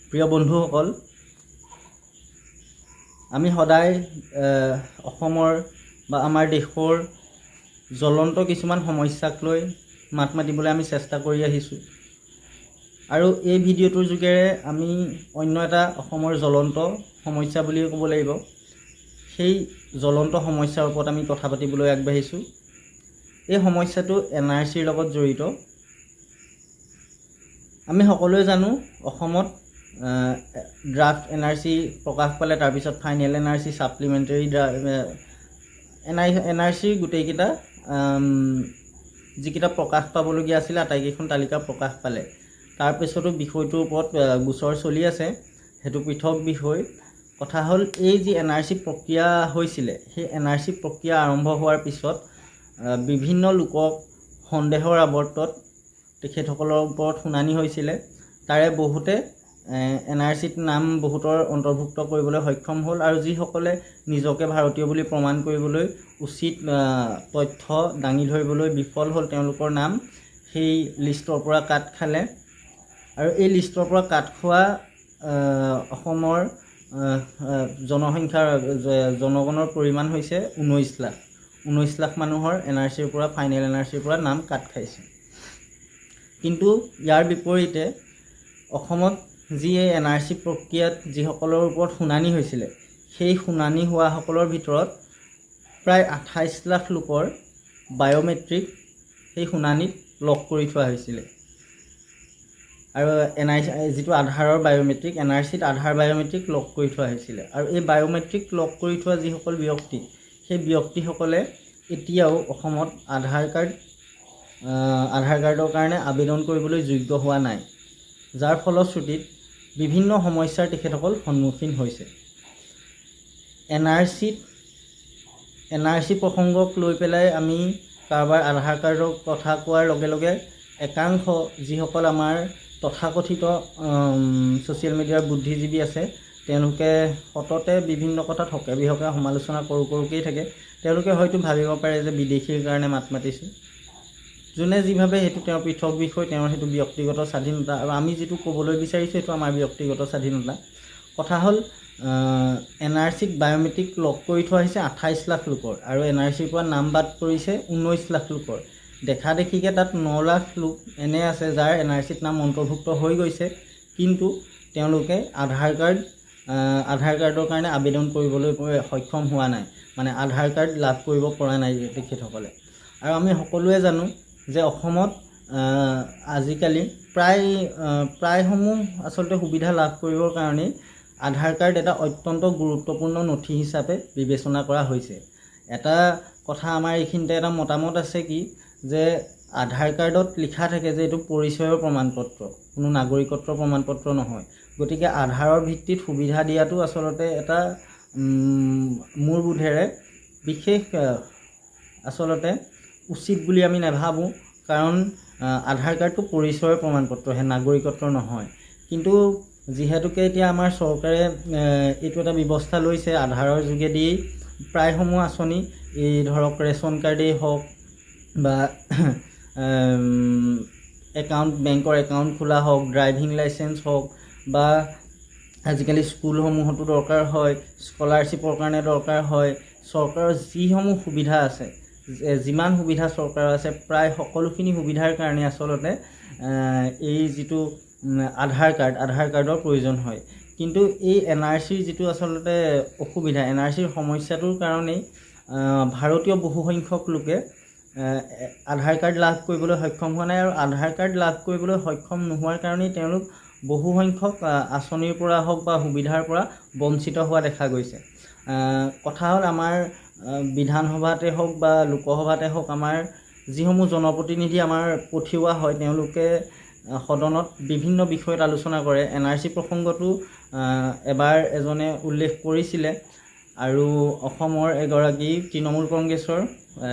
প্ৰিয় বন্ধুসকল, আমি সদায় অসমৰ বা আমাৰ দেশৰ জ্বলন্ত কিছুমান সমস্যাক লৈ মাত মাতিবলৈ আমি চেষ্টা কৰি আহিছোঁ আৰু এই ভিডিঅ'টোৰ যোগেৰে আমি অন্য এটা অসমৰ জ্বলন্ত সমস্যা বুলিয়ে ক'ব লাগিব, সেই জ্বলন্ত সমস্যাৰ ওপৰত আমি কথা পাতিবলৈ আগবাঢ়িছোঁ। এই সমস্যাটো এনআৰচিৰ লগত জড়িত। আমি সকলোৱে জানো, অসমত ড্ৰাফ্ট এনআৰচি প্ৰকাশ পালে, তাৰপিছত ফাইনেল এনআৰচি, ছাপ্লিমেণ্টেৰী এনআৰচিৰ গোটেইকেইটা যিকেইটা প্ৰকাশ পাবলগীয়া আছিলে, আটাইকেইখন তালিকা প্ৰকাশ পালে। তাৰপিছতো বিষয়টোৰ ওপৰত গোচৰ চলি আছে, সেইটো পৃথক বিষয়। কথা হ'ল, এই যি এনআৰচি প্ৰক্ৰিয়া হৈছিলে, সেই এনআৰচি প্ৰক্ৰিয়া আৰম্ভ হোৱাৰ পিছত বিভিন্ন লোকক সন্দেহৰ আৱৰ্তত তেখেতসকলৰ ওপৰত শুনানি হৈছিলে। তাৰে বহুতে এনআৰচিত নাম বহুতৰ অন্তৰ্ভুক্ত কৰিবলৈ সক্ষম হ'ল আৰু যিসকলে নিজকে ভাৰতীয় বুলি প্ৰমাণ কৰিবলৈ উচিত তথ্য দাঙি ধৰিবলৈ বিফল হ'ল, তেওঁলোকৰ নাম সেই লিষ্টৰ পৰা কাট খালে। আৰু এই লিষ্টৰ পৰা কাট খোৱা অসমৰ জনসংখ্যাৰ, জনগণৰ পৰিমাণ হৈছে 19 লাখ। 19 লাখ মানুহৰ এনআৰচিৰ পৰা, ফাইনেল এনআৰচিৰ পৰা নাম কাট খাইছে। কিন্তু ইয়াৰ বিপৰীতে অসমত যি এই এনআৰচি প্ৰক্ৰিয়াত যিসকলৰ ওপৰত শুনানি হৈছিলে, সেই শুনানি হোৱাসকলৰ ভিতৰত প্ৰায় 28 লাখ লোকৰ বায়'মেট্ৰিক সেই শুনানিত লক কৰি থোৱা হৈছিলে। আৰু এনআইচি যিটো আধাৰৰ বায়'মেট্ৰিক, এনআৰচিত আধাৰ বায়'মেট্ৰিক লক কৰি থোৱা হৈছিলে। আৰু এই বায়'মেট্ৰিক লক কৰি থোৱা যিসকল ব্যক্তি, সেই ব্যক্তিসকলে এতিয়াও অসমত আধাৰ কাৰ্ডৰ কাৰণে আবেদন কৰিবলৈ যোগ্য হোৱা নাই, যাৰ ফলশ্ৰুতিত বিভিন্ন সমস্যাৰ তেখেতসকল সন্মুখীন হৈছে। এনআৰচি প্ৰসংগক লৈ পেলাই আমি কাৰোবাৰ আধাৰ কাৰ্ডৰ কথা কোৱাৰ লগে লগে একাংশ যিসকল আমাৰ তথাকথিত ছ'চিয়েল মিডিয়াৰ বুদ্ধিজীৱী আছে, তেওঁলোকে সততে বিভিন্ন কথাত হকে বিহকে সমালোচনা কৰোঁ কৰোঁকেই থাকে। তেওঁলোকে হয়তো ভাবিব পাৰে যে বিদেশীৰ কাৰণে মাত মাতিছোঁ। যোনে যি ভাবে সেইটো তেওঁৰ পৃথক বিষয়, তেওঁৰ সেইটো ব্যক্তিগত স্বাধীনতা আৰু আমি যিটো ক'বলৈ বিচাৰিছোঁ, সেইটো আমাৰ ব্যক্তিগত স্বাধীনতা। কথা হ'ল, এনআৰচিত বায়'মেট্ৰিক লক কৰি থোৱা হৈছে 28 লাখ লোকৰ আৰু এনআৰচিৰ পৰা নাম বাদ পৰিছে 19 লাখ লোকৰ। দেখা দেখিকৈ তাত 9 লাখ লোক এনে আছে যাৰ এনআৰচিত নাম অন্তৰ্ভুক্ত হৈ গৈছে, কিন্তু তেওঁলোকে আধাৰ কাৰ্ডৰ কাৰণে আবেদন কৰিবলৈ সক্ষম হোৱা নাই, মানে আধাৰ কাৰ্ড লাভ কৰিব পৰা নাই তেখেতসকলে। আৰু আমি সকলোৱে জানো যে অসমত আজিকালি প্ৰায়সমূহ আচলতে সুবিধা লাভ কৰিবৰ কাৰণেই আধাৰ কাৰ্ড এটা অত্যন্ত গুৰুত্বপূৰ্ণ নথি হিচাপে বিবেচনা কৰা হৈছে। এটা কথা আমাৰ এইখিনিতে এটা মতামত আছে কি যে আধাৰ কাৰ্ডত লিখা থাকে যে এইটো পৰিচয়ৰ প্ৰমাণপত্ৰ, কোনো নাগৰিকত্বৰ প্ৰমাণপত্ৰ নহয়। গতিকে আধাৰৰ ভিত্তিত সুবিধা দিয়াটো আচলতে এটা মোৰ বোধেৰে বিশেষ আচলতে উচিত বুলি আমি নাভাবোঁ, কাৰণ আধাৰ কাৰ্ডটো পৰিচয়ৰ প্ৰমাণপত্ৰহে, নাগৰিকত্বৰ নহয়। কিন্তু যিহেতুকে এতিয়া আমাৰ চৰকাৰে এইটো এটা ব্যৱস্থা লৈছে, আধাৰৰ যোগেদিয়েই প্ৰায়সমূহ আঁচনি, এই ধৰক ৰেচন কাৰ্ডেই হওক বা বেংকৰ একাউণ্ট খোলা হওক, ড্ৰাইভিং লাইচেঞ্চ হওক বা আজিকালি স্কুলসমূহতো দৰকাৰ হয়, স্কলাৰশ্বিপৰ কাৰণে দৰকাৰ হয়, চৰকাৰৰ যিসমূহ সুবিধা আছে, যিমান সুবিধা চৰকাৰৰ আছে, প্ৰায় সকলোখিনি সুবিধাৰ কাৰণে আচলতে এই যিটো আধাৰ কাৰ্ডৰ প্ৰয়োজন হয়। কিন্তু এই এনআৰচিৰ যিটো আচলতে অসুবিধা, এনআৰচিৰ সমস্যাটোৰ কাৰণেই ভাৰতীয় বহুসংখ্যক লোকে আধাৰ কাৰ্ড লাভ কৰিবলৈ সক্ষম হোৱা নাই আৰু আধাৰ কাৰ্ড লাভ কৰিবলৈ সক্ষম নোহোৱাৰ কাৰণেই তেওঁলোক বহুসংখ্যক আঁচনিৰ পৰা হওক বা সুবিধাৰ পৰা বঞ্চিত হোৱা দেখা গৈছে। কথা হ'ল, আমাৰ বিধানসভাতে হওক বা লোকসভাতে হওক, আমাৰ যিসমূহ জনপ্ৰতিনিধি আমাৰ পঠিওৱা হয়, তেওঁলোকে সদনত বিভিন্ন বিষয়ত আলোচনা কৰে। এনআৰচি প্ৰসংগটো এবাৰ এজনে উল্লেখ কৰিছিলে আৰু অসমৰ এগৰাকী তৃণমূল কংগ্ৰেছৰ,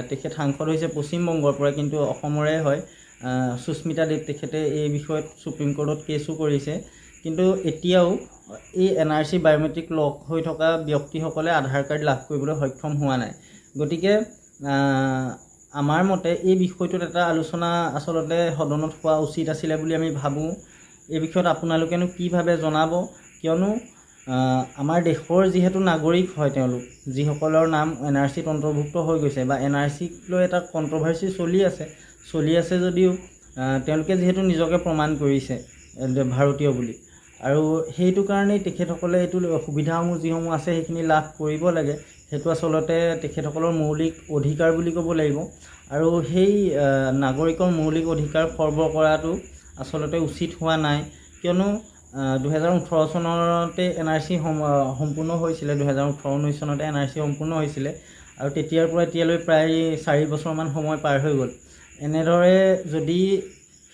তেখেত সাংসদ হৈছে পশ্চিমবংগৰ পৰা, কিন্তু অসমৰে হয়, সুস্মিতা দেৱ, তেখেতে এই বিষয়ত ছুপ্ৰিম কোৰ্টত কেছো কৰিছে। কিন্তু এতিয়াও এই এনআৰচি বায়'মেট্ৰিক লক হৈ থকা ব্যক্তিসকলে আধাৰ কাৰ্ড লাভ কৰিবলৈ সক্ষম হোৱা নাই। গতিকে আমাৰ মতে এই বিষয়টোত এটা আলোচনা আচলতে সদনত হোৱা উচিত আছিলে বুলি আমি ভাবোঁ। এই বিষয়ত আপোনালোকেনো কি ভাবে জনাব। কিয়নো আমাৰ দেশৰ যিহেতু নাগৰিক হয় তেওঁলোক, যিসকলৰ নাম এনআৰচিত অন্তৰ্ভুক্ত হৈ গৈছে বা এনআৰচিক লৈ এটা কণ্ট্ৰভাৰ্চি চলি আছে যদিও তেওঁলোকে যিহেতু নিজকে প্ৰমাণ কৰিছে ভাৰতীয় বুলি, আৰু সেইটো কাৰণেই তেখেতসকলে এইটো সুবিধাসমূহ যিসমূহ আছে সেইখিনি লাভ কৰিব লাগে। সেইটো আচলতে তেখেতসকলৰ মৌলিক অধিকাৰ বুলি ক'ব লাগিব। আৰু সেই নাগৰিকৰ মৌলিক অধিকাৰ খৰ্ব কৰাটো আচলতে উচিত হোৱা নাই। কিয়নো 2018 চনতে এনআৰচি সম্পূৰ্ণ হৈছিলে, 2018-19 চনতে এনআৰচি সম্পূৰ্ণ হৈছিলে আৰু তেতিয়াৰ পৰা এতিয়ালৈ প্ৰায় 4 বছৰমান সময় পাৰ হৈ গ'ল। এনেদৰে যদি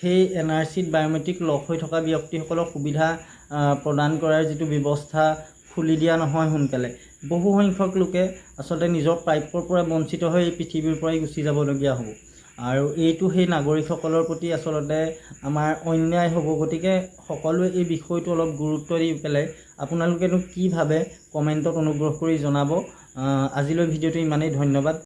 সেই এনআৰচিত বায়'মেট্ৰিক লক হৈ থকা ব্যক্তিসকলক সুবিধা প্ৰদান কৰাৰ যিটো ব্যৱস্থা খুলি দিয়া নহয় সোনকালে, বহু সংখ্যক লোকে আচলতে নিজৰ প্ৰাপ্যৰ পৰা বঞ্চিত হৈ এই পৃথিৱীৰ পৰাই গুচি যাবলগীয়া হ'ব আৰু এইটো সেই নাগৰিকসকলৰ প্ৰতি আচলতে আমাৰ অন্যায় হ'ব। গতিকে সকলোৱে এই বিষয়টো অলপ গুৰুত্ব দি পেলাই আপোনালোকেনো কি ভাবে কমেণ্টত অনুগ্ৰহ কৰি জনাব। আজিলৈ ভিডিঅ'টো ইমানেই, ধন্যবাদ।